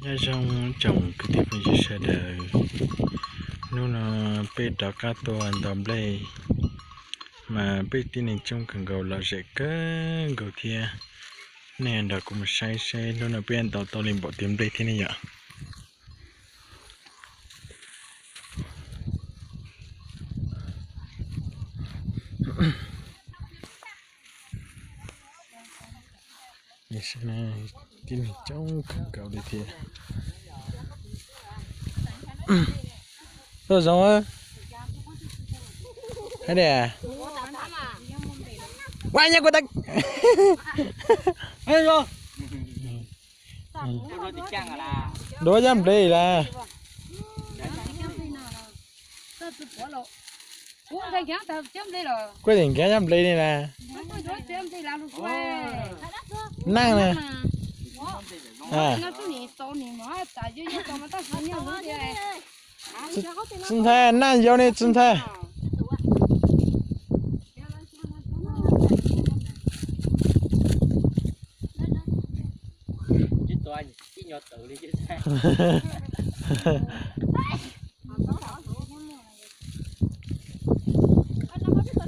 Nyob zoo tsoom kwv tij phooj ywg sawv daws, hnub no peb rov qab tuaj ntaus nplej, mas peb tib neeg coob kawg nkaus, lom zem kawg nkaus thiab. Nej nrog kuv mus saib seb hnub no peb ntaus tau li npaum tiag nplej thiab ne yom. Tib neeg coob kawg nkaus li thiab. Tuaj zoo. Hais tias, ua nyab kuv tau. Duab yab nplej lawm. Kuj yeej nkees yab nplej li na. Neej na. Txiv ntxawm, neej yau ne txiv ntxawm.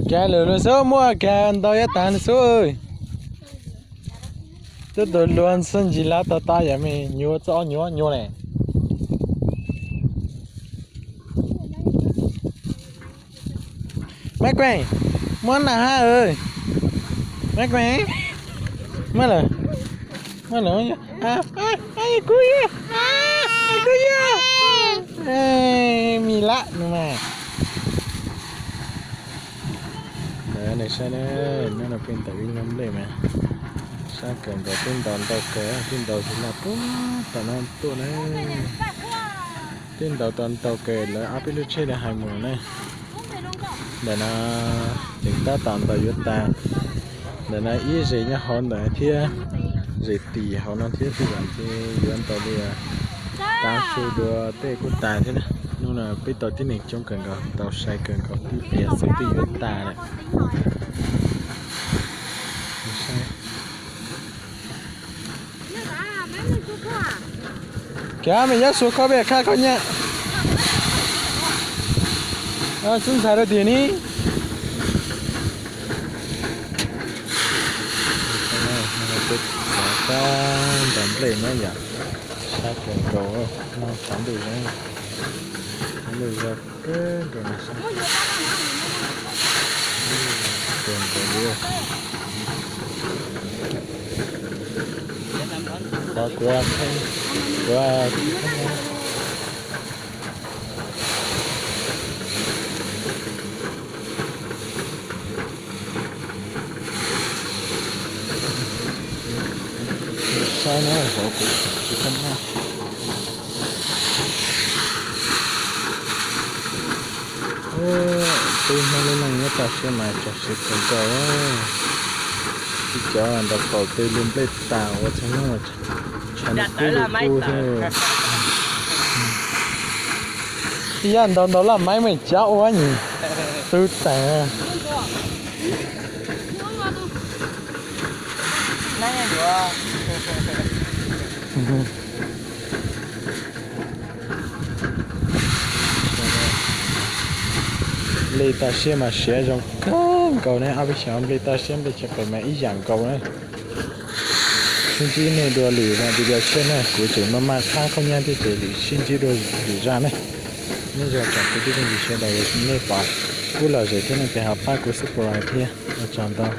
Kiag lwm lub xub muaj kiag ntau yab tas xub. Twb tus luag xub ntsis lab tau tas yam me nyuam txoj ob nyuam nyuam ne. Maiv Kueej, muab na hab. Maiv Kueej, muab lawm, muab lawm, kuj yog, kuj yog, mi lab no mas. Ntawd nej saib na, nyob no peb ntaus ib nyuag nplej mas sab kawg nkaus, twb ntaus ntau kawg, twb ntaus tsis laj puag tom no tuaj na. Twb ntaus tau ntau kawg, lawv ob peb lub tsheb li hais mus na. Ntawm no tseem tab tom ntaus yuav tas. Ntawm no ib zes nyob hauv ntawd thiab, zes tim hauv no thiab, tej zaum ces yuav ntaus li tav su dua tej kuj tas thiab na. Hnub no peb tau tib neeg coob kawg nkaus, tau sai kawg nkaus, tib pliag xwb twb yuav tas lawm. Kav me nyob Suav koj peb khab koj nyab. Xub ntxhais rau tiag ni. Peb rov qab ntaus nplej na yom. Sab kawg nkaus, no tshav ntuj zoo, tshav ntuj zoo kawg nkaus. Kawg nkaus li. Qhov kuv, kuv saib na, hauv kuv, kuv saib na. Tub Hmoob lub neej nyob toj siab mas txaus siab kawg nkaus. Tib cov nrog qaum tej li nplej tas ua txhua hnub, tshav ntuj kub li kub xwb. Ib yam ntaus ntaus laj maiv meem cab ua nyuag tw tas. Nplej toj siab mas siav zoo kawg nkaus ne, ob peb xyoos nplej toj siab nplej tshaj plaws mas ib yam nkaus na. Sib ntsib nej dua lwm video tshiab na, kuv tseem maj maj qhab koj nyab thiab ces lwm sib ntsib dua lwm zaj na. Nej yog tsoom kwv tij phooj ywg sawv daws nej pom kuv lom zem thiab no ces ho pab kuv subscribe thiab, ua tsaug ntau.